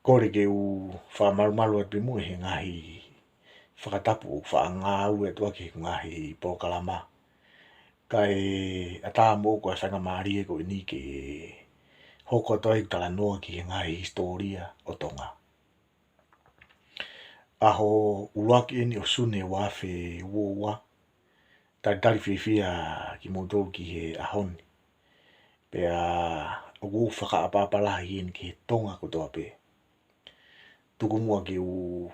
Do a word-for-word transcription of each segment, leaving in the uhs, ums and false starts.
Kole ke u fakamalumalu atu pē muʻa he ngaahi fakatapu ʻoku faʻa ngāueʻaki ʻi he ngaahi polokalama. Kae ʻatā moʻoku ʻa e faingamālie ko eni ke hoko atu ai ʻeku talanoa ki he ngaahi hisitōlia ʻo Tonga. ʻAho ʻuluaki eni ʻo Sune ua afe ua ua, talitali fiefia kimoutolu ki he ʻaho ni. Pea ʻoku ou fakaʻapaʻapa lahi eni ki he Tonga kotoa pē. Tuku muʻa ke u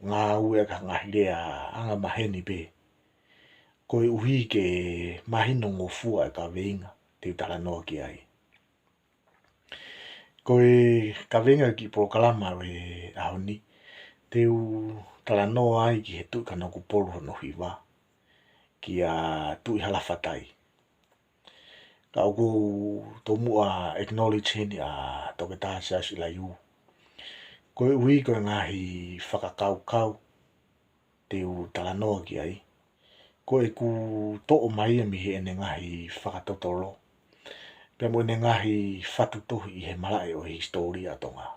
ngāueʻaki ha ngaahi lea angamaheni pē, koeʻuhi ke mahinongofua e kaveinga te u talanoa ki ai. Ko e kaveinga ki he polokalama ʻo e ʻaho ni, te u talanoa ai ki he Tuʻi Kanokupolu hono hiva, kia Tuʻihalafatai. Ka ʻoku ou tomuʻa acknowledge heni ʻa Toketā Siaosi ʻIlaiū. Koeʻuhi ko e ngaahi fakakaukau te u talanoa ki ai, ko ʻeku toʻo mai ia mei heʻene ngaahi fakatotolo, pea mo ʻene ngaahi fatu tohi ʻi he malaʻe ʻo e hisitōlia ʻa Tonga.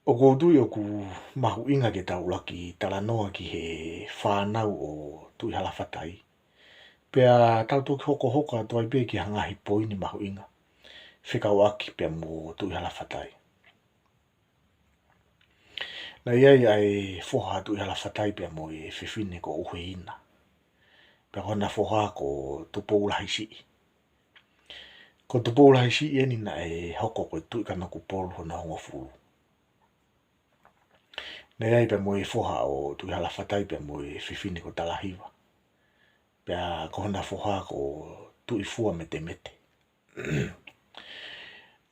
ʻOku ou tui ʻoku mahuʻinga ke tau ʻuluaki talanoa ki he fānau ʻo Tuʻihalafatai, pea tau toki hokohoko atu ai pē ki ha ngaahi poini mahuʻinga fekauʻaki pea mo Tuʻihalafatai. Naʻe ʻi ai ʻa e foha ʻo Tuʻihalafatai pea mo e fefine ko ʻUheina. Pea ko hona foha ko Tupoulahisiʻi. Ko Tupoulahisiʻi eni naʻe hoko ko e Tuʻi Kanokupolu hono hongofulu. Naʻe ʻi ai pea mo e foha ʻo Tuʻihalafatai pea mo e fefine ko Talahiva. Pea ko hona foha ko Tuʻifuametemete.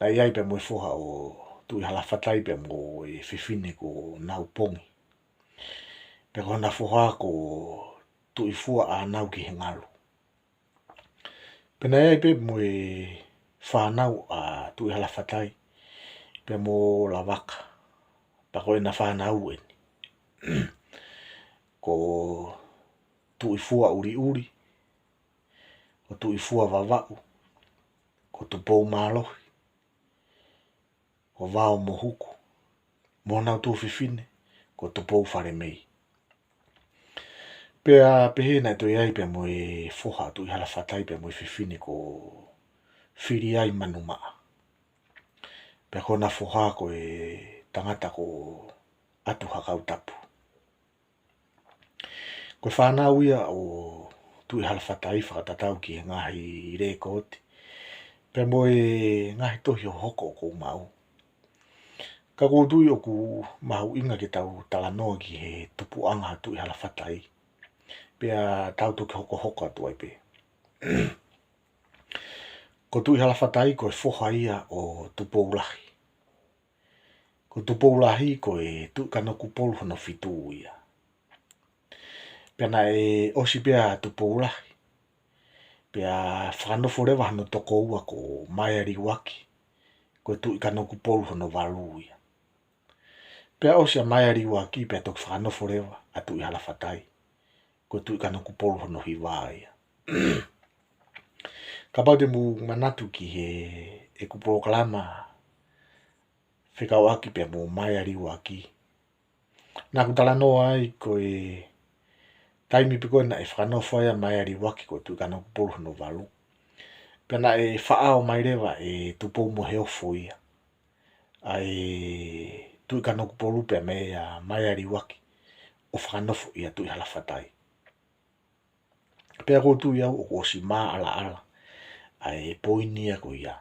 Naʻe ʻi ai pea mo e foha ʻo Tuʻihalafatai pea mo e fefine ko Naupongi. Pea ko hona foha ko Tuʻifuaʻānaukihengalu. Pea naʻe ʻi ai pē mo e fānau ʻa Tuʻihalafatai pea mo Lavaka. Pea ko ʻena fānau eni, ko Tuʻifuaʻuliʻuli, ko Tuʻifuavavaʻu, ko Tupoumālohi, ko Vaomohuku, mo honau tuofefine ko Tupoufalemei. Pea pehē naʻe toe ʻi ai pea mo e foha ʻo Tuʻihalafatai pea mo e fefine ko Filiaimanumaʻa. Pea ko hona foha ko e tangata ko ʻAtuhakautapu. Ko e fānau ia ʻo Tuʻihalafatai fakatatau ki he ngaahi lēkooti pea mo e ngaahi tohi hohoko ʻoku ou maʻu. Ka ʻoku ou tui ʻoku mahuʻinga ke tau talanoa ki he tupuʻanga ʻo Tuʻihalafatai, pea tau toki hokohoko atu ai pē. Ko Tuʻihalafatai ko e foha ia ʻo Tupoulahi. Ko Tupoulahi ko e Tuʻi Kanokupolu hono fitu ia. Pea naʻe ʻosi pē ʻa Tupoulahi, pea fakanofo leva hono tokoua ko Maealiuaki, ko e Tuʻi Kanokupolu hono valu ia. Pea ʻosi ʻa Maealiuaki pea toki fakanofo leva ʻa Tuʻihalafatai, ko e Tuʻi Kanokupolu hono hiva ia. Kapau te mou manatu ki heʻeku polokalama fekauʻaki pea mo Maealiuaki, naʻa ku talanoa ai ko e taimi pē ko ē naʻe fakanofo ai ʻa Maealiuaki ko e Tuʻi Kanokupolu hono valu, pea naʻe faʻao mai leva ʻe Tupoumoheofo ia ʻa e Tuʻi Kanokupolu pea meia Maealiuaki ʻo fakanofo ʻia Tuʻihalafatai. Pea ʻoku ou tui au ʻoku ʻosi maʻalaʻala ʻa e poini ia ko ia.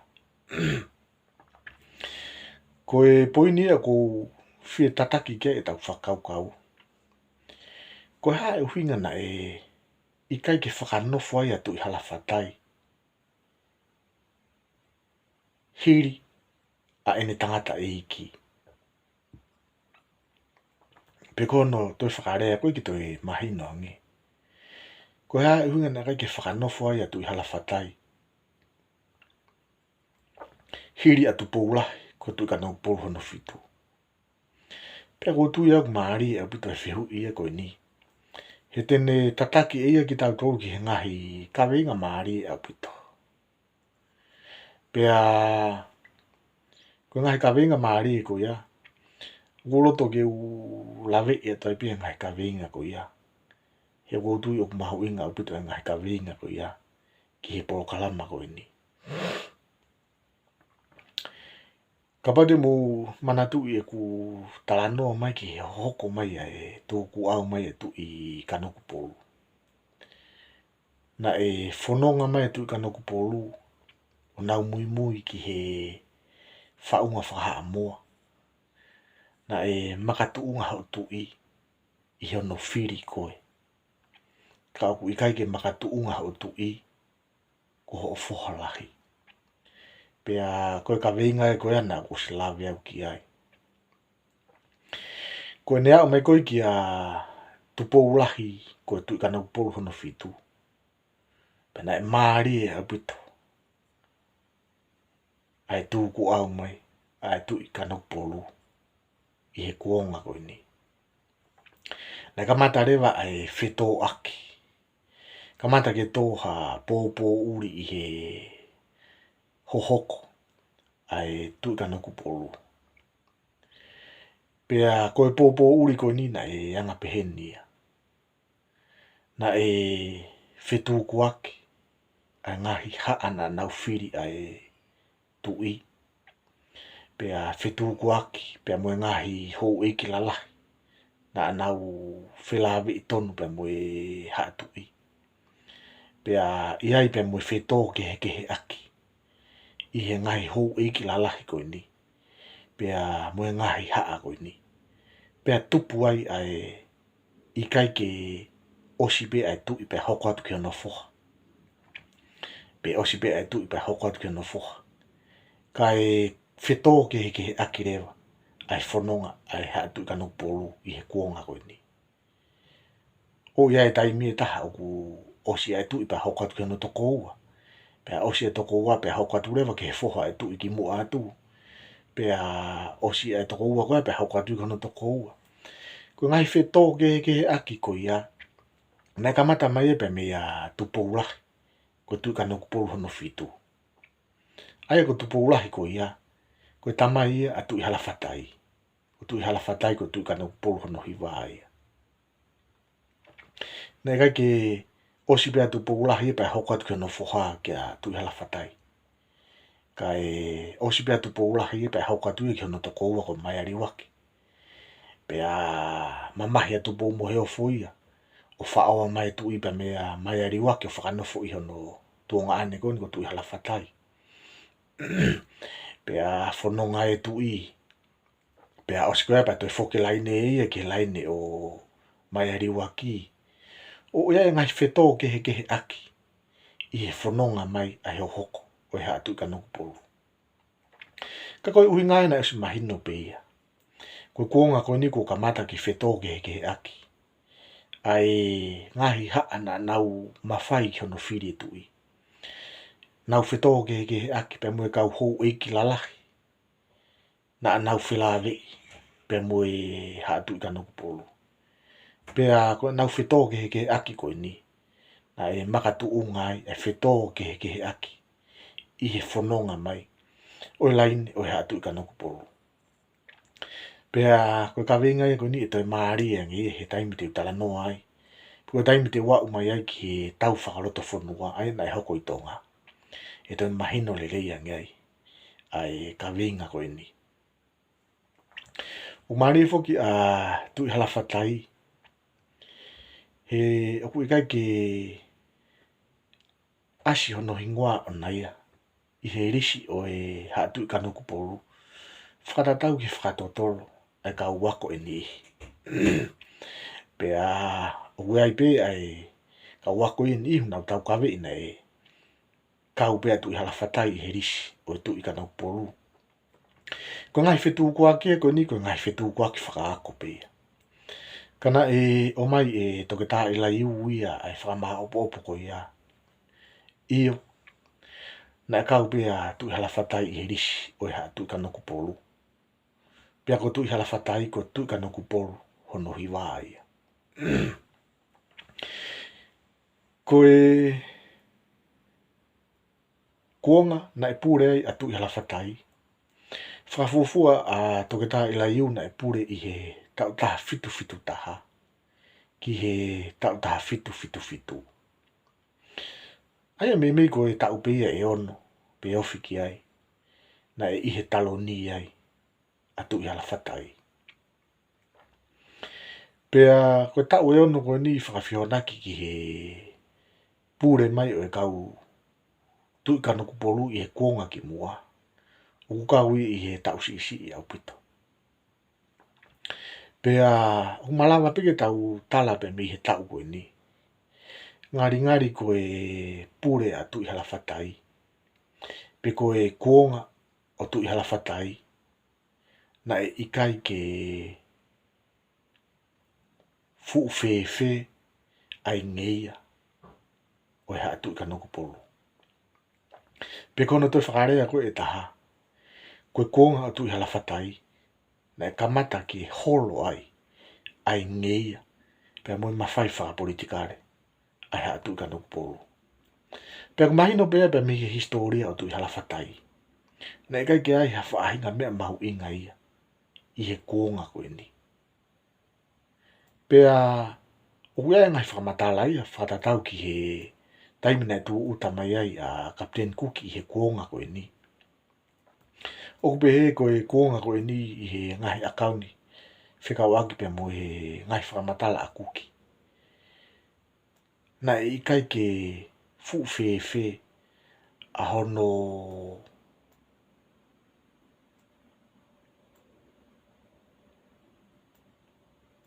Ko e poini ia ʻoku ou fie tataki ki ai ʻetau fakakaukau. Ko e hā e ʻuhinga naʻe ʻikai ke fakanofo ai ʻa Tuʻihalafatai hili ʻa ʻene tangataʻeiki? Pe ko hono toe fakalea ko ē ke toe mahino ange, ko e hā e ʻuhinga naʻe ʻikai ke fakanofo ai ʻa Tuʻihalafatai hili ʻa Tupoulahi ko e Tuʻi Kanokupolu hono fitu? Pea ʻoku ou tui au ʻoku mālie ʻaupito e fehuʻi ia ko eni, he te ne tataki ʻe ia kitautolu ki he ngaahi kaveinga mālie ʻaupito. Pea Ko e ngaahi kaveinga mālie ko ia, ʻoku ou loto ke u laveʻi atu ai pē ngaahi kaveinga ko ia. He ʻoku ou tui ʻoku mahuʻinga ʻaupito e ngaahi kaveinga ko ia ki he polokalama ko eni. Kapau te mou manatuʻi ʻeku talanoa mai ki he hohoko mai ʻa e tukuʻau mai ʻa e Tuʻi Kanokupolu. Naʻe fononga mai ʻa e Tuʻi Kanokupolu ʻo nau muimui ki he faʻunga fakahaʻamoa. Naʻe makatuʻunga hoʻo tuʻi ʻi hono fili koe. Ka ʻoku ʻikai ke makatuʻunga hoʻo tuʻi ko hoʻo foha lahi. Pea ko e kaveinga ē ko ia naʻá ku ʻosi lave au ki ai. Ko ʻene aʻu mai ko ē kia Tupoulahi, ko e Tuʻi Kanokupolu hono fitu, pea naʻe mālie ʻaupito ʻa e tukuʻau mai ʻa e Tuʻi Kanokupolu ʻi he kuonga ko eni. Naʻe kamata leva ʻa e fetōʻaki. Kamata ke tō ha pōpōʻuli ʻi he hohoko ʻa e Tuʻi Kanokupolu. Pea ko e pōpōʻuli ko eni naʻe anga peheni ia. Naʻe fetukuaki ʻa e ngaahi haʻa naʻa nau fili ʻa e tuʻi. Pea fetukuaki pea mo e ngaahi houʻeiki lalahi naʻa nau felāveʻi tonu pea mo e haʻa tuʻi. Pea ʻi ai pea mo e fetōkehekeheʻaki ʻi he ngaahi houʻeiki lalahi ko eni, pea mo e ngaahi haʻa ko eni. Pea tupu ai ʻa e ʻikai ke ʻosi pē ʻa e tuʻi pea hoko atu ki hono foha. Pe ʻosi pē ʻa e tuʻi pea hoko atu ki hono foha. Kae fetōkehekeheʻaki leva ʻa e fononga ʻa e Haʻa Tuʻi Kanokupolu ʻi he kuonga ko eni. ʻOku ʻi ai e taimi ʻe taha ʻoku ʻosi ʻa e tuʻi pea hoko atu ki hono tokoua. Pea ʻosi e tokoua pea hoko atu leva ki he foha ʻo e tuʻi kimuʻa atu. Pea ʻosi ʻa e tokoua ko ia pea hoko atu ki hono tokoua. Ko e ngaahi fetōkehekeheʻaki ko ia, naʻe kamata mai ia pea meia Tupoulahi, ko e Tuʻi Kanokupolu hono fitu. ʻA ia ko Tupoulahi ko ia, ko e tamai ia ʻa Tuʻihalafatai. Ko Tuʻihalafatai ko Tuʻi Kanokupolu hono hiva ia. Naʻe ʻikai ke ʻosi pē ʻa Tupoulahi pea hoko atu ki hono foha kia Tuʻihalafatai. Kae ʻosi pē ʻa Tupoulahi pea hoko atu ia ki hono tokoua ko Maealiuaki. Pea mamahi ʻa Tupoumoheofo ia ʻo faʻao mai e tuʻi pea meia Maealiuaki ʻo fakanofo ʻi hono tuongaʻane ko eni ko Tuʻihalafatai. Pea fononga e tuʻi, pea ʻosi ko ia pea toe foki e laine ia ki he laine ʻo Maealiuaki. ʻOku ʻi ai e ngaahi fetōkehekeheʻaki ʻi he fononga mai ʻa e hohoko ʻo e Haʻa Tuʻi Kanokupolu. Ka ko e ʻuhinga ia naʻe ʻosi mahino pē ia. Ko e kuonga ko eni kuo kamata ke fetōkehekeheʻaki ʻa e ngaahi haʻa naʻa nau mafai ki hono fili e tuʻi. Nau fetōkehekeheʻaki pea mo e kau houʻeiki lalahi naʻa nau felāveʻi pea mo e Haʻa Tuʻi Kanokupolu. Pea ko ʻenau fetōkehekeheʻaki ko eni, naʻe makatuʻunga ai e fetōkehekeheʻaki ʻi he fononga mai ʻo e laine ʻo e Haʻa Tuʻi Kanokupolu. Pea ko e kaveinga ia ko eni ʻe toe mālie ange ia he taimi te u talanoa ai. Ko e taimi te u aʻu mai ai ki he tau fakalotofonua ʻa ia naʻe hoko ʻi Tonga, ʻe toe mahino lelei ange ai ʻa e kaveinga ko eni. ʻOku mālie foki ʻa Tuʻihalafatai, he ʻoku ʻikai ke ʻasi hono hingoa ʻona ia ʻi he lisi ʻo e Haʻa Tuʻi Kanokupolu, fakatatau ki he fakatotolo ʻa e kau ako ʻe niʻihi. Pea ʻoku ʻi ai pē ʻa e kau ako ʻe niʻihi ʻoku nau taukaveʻi naʻe kau pē ʻa Tuʻihalafatai ʻi he lisi ʻo e Tuʻi Kanokupolu. Ko e ngaahi fetukuaki ko eni ko e ngaahi fetukuaki fakaako pē ia. Ka naʻe ʻomai ʻe Toketā ʻIlaiū ia ʻa e fakamāʻopoʻopo ko ia. ʻIo, naʻe kau pē ʻa Tuʻihalafatai ʻi he lisi ʻo e Haʻa Tuʻi Kanokupolu. Pea ko Tuʻihalafatai ko Tuʻi Kanokupolu hono hiva ia. Ko e kuonga naʻe pule ai ʻa Tuʻihalafatai, Fakafuofua ʻa Toketā ʻIlaiū naʻe pule ʻi he taʻu taha fitu fitu taha ki he taʻu taha fitu fitu fitu. ʻA ia meimei ko e taʻu pē ia ʻe ono pe ofi ki ai, naʻe ʻi he taloni ai ʻa Tuʻihalafatai. Pea ko e taʻu ʻe ono ko eni fakafehoanaki ki he pule mai ʻo e kau Tuʻi Kanokupolu ʻi he kuonga kimuʻa, ʻoku kau ia ʻi he taʻu siʻisiʻi ʻaupito. Pea ʻoku malava pē ke tau tala pē mei he taʻu ko eni, ngalingali ko e pule ʻa Tuʻihalafatai, pe ko e kuonga ʻo Tuʻihalafatai, naʻe ʻikai ke fuʻu fēfē ʻa e ngeia ʻo e Haʻa Tuʻi Kanokupolu. Pe ko hono toe fakalea ko ē ʻe taha, ko e kuonga ʻo Tuʻihalafatai, naʻe kamata ke holo ai ʻa e ngeia pea mo e mafai fakapolitikale ʻa e Haʻa Tuʻi Kanokupolu. Pea ʻoku mahino pē ia pea mei he hisitōlia ʻo Tuʻihalafatai, naʻe ʻikai ke ʻi ai ha faʻahinga meʻa mahuʻinga ia ʻi he kuonga ko eni. Pea ʻoku ʻi ai e ngaahi fakamatala ia fakatatau ki he taimi naʻe tūʻuta mai ai ʻa Kapiteni Kuki ʻi he kuonga ko eni. ʻOku pehē ko e kuonga ko eni ʻi he ngaahi ʻakauni fekauʻaki pea mo e ngaahi fakamatala ʻa Kuki, naʻe ʻikai ke fuʻu fēfē ʻa hono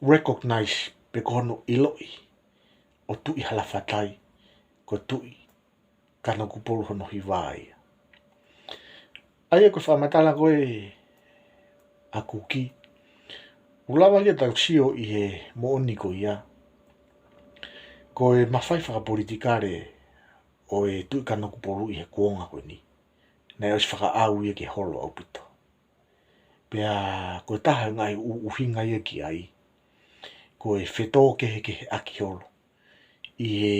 recognize pe ko hono ʻiloʻi ʻo Tuʻihalafatai ko Tuʻi Kanokupolu hono hiva ia. ʻA ia ko e fakamatala ko ē ʻa Kuki, ʻoku lava ia ke tau sio ʻi he moʻoni ko ia, ko e mafai fakapolitikale ʻo e Tuʻi Kanokupolu ʻi he kuonga ko eni, naʻe ʻosi fakaʻau ia ke holo ʻaupito. Pea ko e taha e ngaahi ʻu-, ʻuhinga ia ki ai, ko e fetōkehekeheʻaki holo ʻi he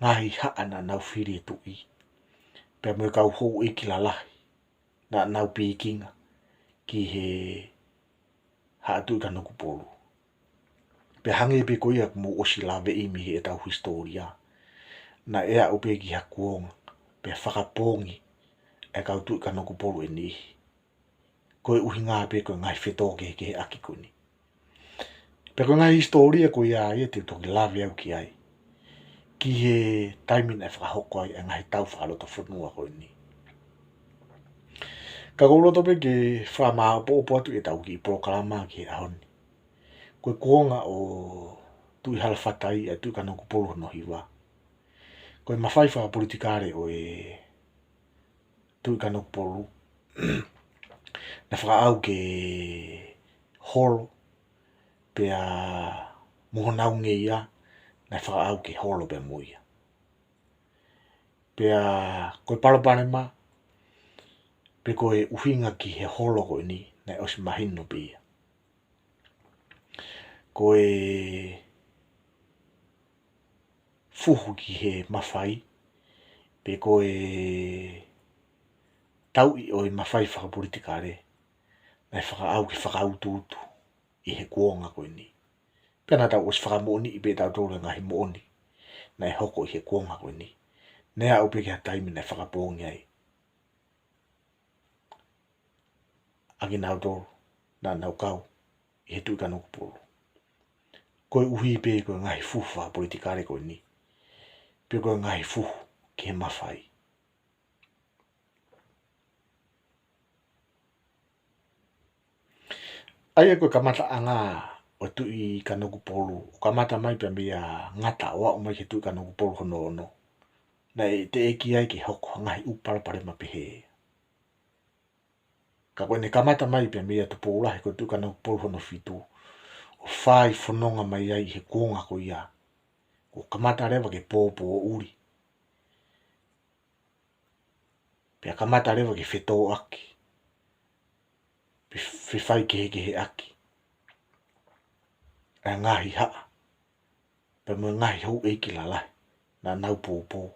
ngaahi haʻa naʻa nau fili e tuʻi, pea mo e kau houʻeiki lalahi naʻa nau pikinga ki he Haʻa Tuʻi Kanokupolu. Pea hangē pē ko ia ʻoku mou ʻosi laveʻi mei heʻetau hisitōlia, naʻe aʻu pē ki ha kuonga pea fakapoongi e kau Tuʻi Kanokupolu ʻe niʻihi. Ko e ʻuhinga pē ko e ngaahi fetōkehekeheʻaki ko eni. Pea ko e ngaahi hisitōlia ko ia ia te u toki lave au ki ai, ki he taimi naʻe fakahoko ai e ngaahi tau fakalotofonua ko eni. Ka ʻoku ou loto pē ke fakamāʻopoʻopo atu ʻetau kiʻi polokalama ki he ʻaho ni. Ko e kuonga ʻo Tuʻihalafatai ʻa Tuʻi Kanokupolu hono hiva, ko e mafai fakapolitikale ʻo e Tuʻi Kanokupolu naʻe fakaʻau ke holo, pea mo honau ngeia naʻe fakaʻau ke holo pea mo ia. Pea ko e palopalema, pe ko e ʻuhinga ki he holo ko eni, naʻe ʻosi mahino pē ia. Ko e fuhu ki he mafai, pe ko e tauʻi ʻo e mafai fakapolitikale, naʻe fakaʻau ke fakautuutu ʻi he kuonga ko eni. Pea naʻa tau ʻosi fakamoʻoniʻi pē ʻe tautolu e ngaahi moʻoni naʻe hoko ʻi he kuonga ko eni. Naʻe aʻu pē ki ha taimi naʻe fakapoongi ai ʻa kinautolu naʻa nau kau ʻi he Tuʻi Kanokupolu, koeʻuhi pē ko e ngaahi fuhu fakapolitikale ko eni, pe ko e ngaahi fuhu ki he mafai. ʻA ia ko e kamataʻanga ʻo Tuʻi Kanokupolu, ʻo kamata mai pea mei a Ngata ʻo aʻu mai ki he Tuʻi Kanokupolu hono ono, naʻe teʻeki ai ke hoko ha ngaahi ʻū palopalema pehē. Ka ko ʻene kamata mai pea mei a Tupoulahi ko Tuʻi Kanokupolu hono fitu, ʻo fai fononga mai ai ʻi he kuonga ko ia, kuo kamata leva ke pōpōʻuli, pea kamata leva ke fetōʻaki, pe fefaikehekeheʻaki ʻa e ngaahi haʻa, pea mo e ngaahi houʻeiki lalahi naʻa nau poupou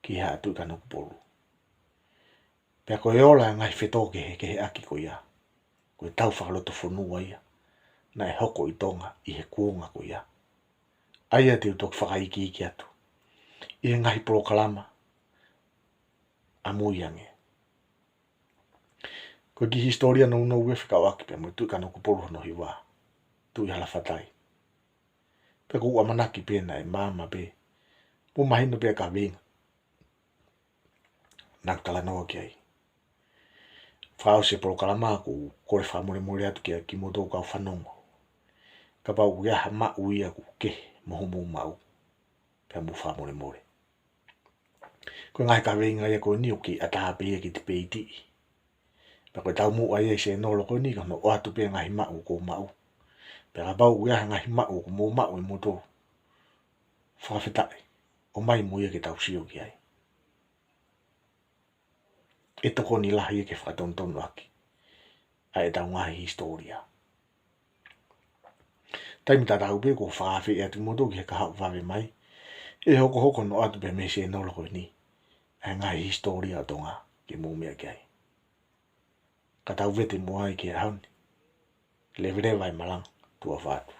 ki he Haʻa Tuʻi Kanokupolu. Pea ko e ola e ngaahi fetōkehekeheʻaki ko ia, ko e tau fakalotofonua ia naʻe hoko ʻi Tonga ʻi he kuonga ko ia. ʻA ia te u toki fakaikiiki atu ʻi he ngaahi polokalama ʻamui ange. Ko e kiʻi hisitōlia nounou ē fekauʻaki pea mo e Tuʻi Kanokupolu hono hiva, Tuʻi Halafatai. Pea ʻoku ou ʻamanaki pē naʻe maama pē mo mahino pē e kaveinga naʻá ku talanoa ki ai. Fakaʻosi e polokalama ʻoku ou kole fakamolemole atu kiate kimoutolu kau fanongo, kapau ʻoku ʻi ai ha maʻu ia ʻoku kehe mo hoʻomou maʻu, pea mou fakamolemole. Ko e ngaahi kaveinga ia ko eni ʻoku kei ʻatā pē ia ke tipeitiʻi. Pea ko e taumuʻa ia ʻi he sēnolo ko eni ko hono ʻoatu pē ngaahi maʻu ʻoku ou maʻu. Pea kapau ʻoku ʻi ai ha ngaahi maʻu ʻoku mou maʻu ʻe moutolu, fakafetaʻi, ʻomai mo ia ke tau sio ki ai. ʻE tokoni lahi ia ke fakatonutonu ʻaki ʻa ʻetau ngaahi hisitōlia. Taimi tatau pē ʻoku ou fakaafeʻi atu kimoutolu ki he kahaʻu vave mai, ʻe hokohoko hono ʻoatu pē mei he sēnolo ko eni ʻa e ngaahi hisitōlia ʻo Tonga ke mou meʻa ki ai. Ka tau vete muʻa ai ki he ʻaho ni. Leveleva e malanga, tuʻa ʻofa atu.